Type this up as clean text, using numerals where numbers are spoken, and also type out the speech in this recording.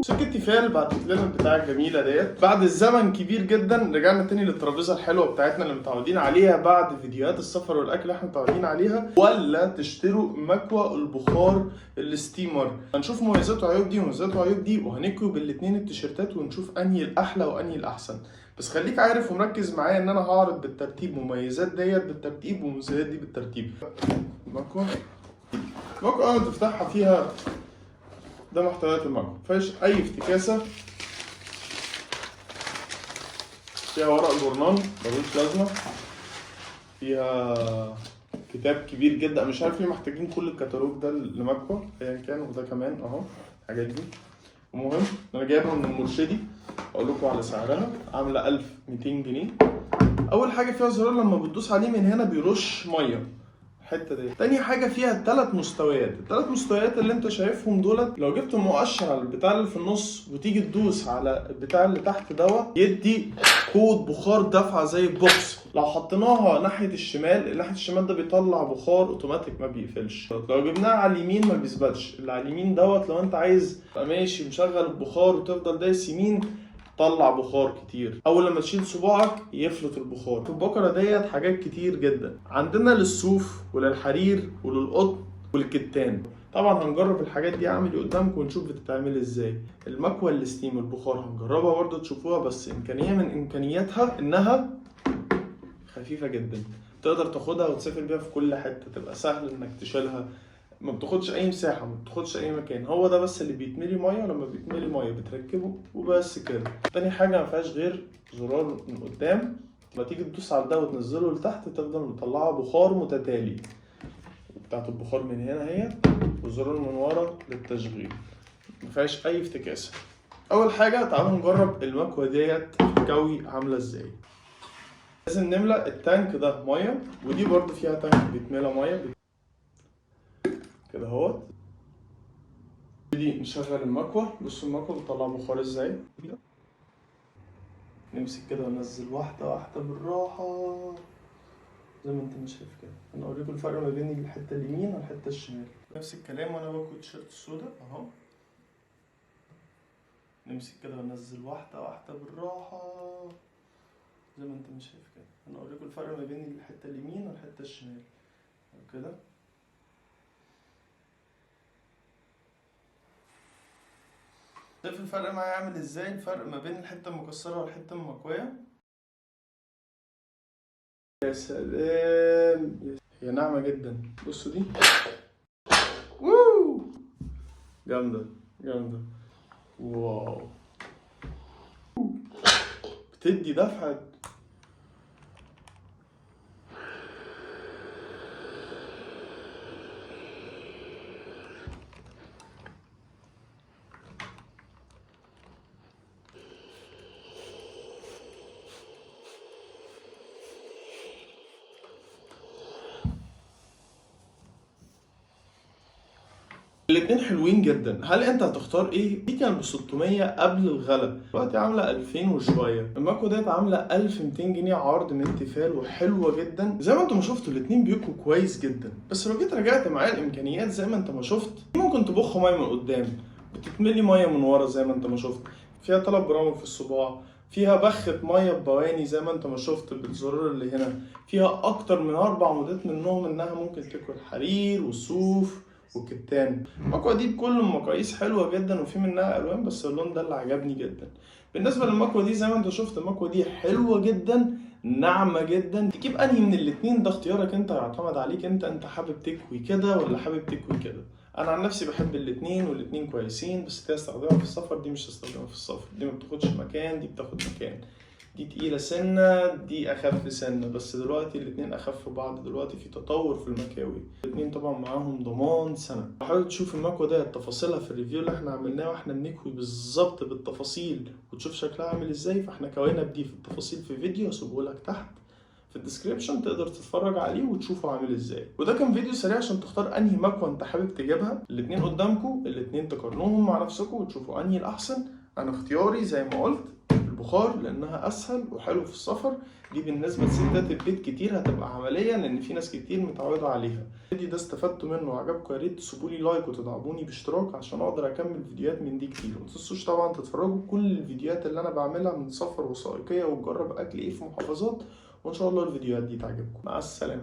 شركة تيفال بعتت لنا البتاعة الجميلة ديت بعد الزمن كبير جدا. رجعنا تاني للترابيزة الحلوة بتاعتنا اللي متعودين عليها بعد فيديوهات السفر والاكل اللي احنا متعودين عليها، ولا تشتروا مكوى البخار ال steamer. هنشوف مميزات وعيوب دي ومميزات وعيوب دي، وهنكوي بالاتنين التيشيرتات ونشوف انهي الاحلى وانهي الاحسن. بس خليك عارف ومركز معايا ان انا هعرض بالترتيب مميزات ديت بالترتيب ومميزات دي بالترتيب. مكوى مكوى اول ما تفتحها فيها ده محتويات المكوى، مفيهاش اي افتكاسة، فيها ورق جورنان ملوش لازمة، فيها كتاب كبير جدا، مش عارف ليه محتاجين كل الكتالوج ده لمكوى ايا كان، وده كمان اهو الحاجات دي. المهم انا جايبها من المرشدي، اقول لكم على سعرها، عامله 1200 جنيه. اول حاجة فيها زرار لما بتدوس عليه من هنا بيرش مية الحتة دي. تاني حاجة فيها 3 مستويات، الثلاث مستويات اللي انت شايفهم دولت لو جبت مؤشر على البتاع اللي في النص وتيجي تدوس على البتاع اللي تحت دوت يدي قوة بخار دفعه زي البوكس. لو حطيناها ناحية الشمال، ناحية الشمال ده بيطلع بخار اوتوماتيك ما بيقفلش. لو جبناها على اليمين ما بيثبتش، اللي على اليمين دوت لو انت عايز تبقى ماشي مشغل البخار وتفضل دايس يمين طلع بخار كتير، اول لما تشيل صباعك يفلت البخار. في البقرة ديت حاجات كتير جدا، عندنا للصوف وللحرير وللقطن والكتان. طبعا هنجرب الحاجات دي عملي قدامكم ونشوف بتتعمل ازاي. المكوى ال steam البخار هنجربها برضه تشوفوها، بس امكانية من امكانياتها انها خفيفة جدا، تقدر تاخدها وتسافر بيها في كل حتة، تبقى سهل انك تشيلها، ما بتاخدش اي مساحة، ما بتاخدش اي مكان. هو ده بس اللي بيتملي مية، لما بيتملي مية بتركبه وبس كده. تاني حاجة ما فيهاش غير زرار من قدام، لما تيجي تدوس على ده وتنزله لتحت تفضل مطلعه بخار متتالي، بتاعت البخار من هنا اهي، والزرار من ورا للتشغيل، ما فيهاش اي افتكاسه. اول حاجة تعالوا نجرب المكوه ديت كوي عامله ازاي. لازم نملى ال tank ده مية، ودي برضو فيها tank بيتملى مية كده اهوت. نبتدي نشغل المكوة. بصوا المكوة بتطلع بخار ازاي. نمسك كده وننزل واحدة واحدة بالراحة زي ما انت مش شايف كده. انا اوريكم الفرق ما بين الحتة اليمين والحتة الشمال. نفس الكلام وانا باكل التيشيرت السودا اهو. نمسك كده وننزل واحدة واحدة بالراحة زي ما انت مش شايف كده. انا اوريكم الفرق ما بين الحتة اليمين والحتة الشمال كده. شايف الفرق معايا عامل ازاي؟ الفرق ما بين الحتة المكسره والحتة المكويه. يا سلام، هي ناعمة جدا. بصوا دي، ووو جامدة جامدة، واو، بتدي دفعه. الاتنين حلوين جدا. هل انت هتختار ايه؟ دي كان ب 600 قبل الغلا، دلوقتي عامله 2000 وشوية. المكوه ديت عامله 1200 جنيه عرض من تيفال وحلوه جدا. زي ما انتم ما شفتوا الاتنين بيكوا كويس جدا، بس لو جيت رجعت معايا الامكانيات زي ما انت ما شفت، ممكن تبخ مية من قدام، بتتملي مية من ورا زي ما انت ما شفت، فيها 3 برامج في الصباع، فيها بخة مية ببواني زي ما انت ما شفت بالزرار اللي هنا، فيها اكتر من 4 مودات منهم انها ممكن تكوي الحرير والصوف والكتان. المكوة دي بكل المقاييس حلوة جدا وفي منها الوان، بس اللون ده اللي عجبني جدا. بالنسبة للمكوة دي زي ما انت شفت المكوة دي حلوة جدا، ناعمة جدا. تجيب انهي من الاتنين ده اختيارك انت، يعتمد عليك انت، انت حابب تكوي كده ولا حابب تكوي كده. انا عن نفسي بحب الاتنين والاتنين كويسين، بس دي هستخدمها في السفر، دي مش هستخدمها في السفر، دي ما بتاخدش مكان، دي بتاخد مكان، دي تقيلة سنة، دي أخف سنة، بس دلوقتي الاتنين أخف بعض، دلوقتي في تطور في المكاوي. الاتنين طبعا معاهم ضمان سنة. حاول تشوف المكوة دي تفاصيلها في ال review اللي احنا عملناه واحنا بنكوي بالظبط بالتفاصيل، وتشوف شكلها عامل ازاي. فاحنا كوينا بدي في التفاصيل في فيديو هسيبهولك تحت في ال description، تقدر تتفرج عليه وتشوفه عامل ازاي. وده كان فيديو سريع عشان تختار انهي مكوة انت حابب تجيبها. الاتنين قدامكم، الاتنين تقارنوهم مع نفسكم وتشوفوا انهي الاحسن. انا اختياري زي ما قلت البخار لانها اسهل وحلو في السفر. دي بالنسبة لستات البيت كتير هتبقى عملية، لان في ناس كتير متعوده عليها. الفيديو ده استفدتوا منه وعجبكم، يا ريت تسيبوا لي like وتدعموني باشتراك عشان اقدر اكمل فيديوهات من دي كتير. وما تنسوش طبعا تتفرجوا كل الفيديوهات اللي انا بعملها من سفر وثائقية وتجرب اكل ايه في محافظات، وان شاء الله الفيديوهات دي تعجبكم. مع السلامة.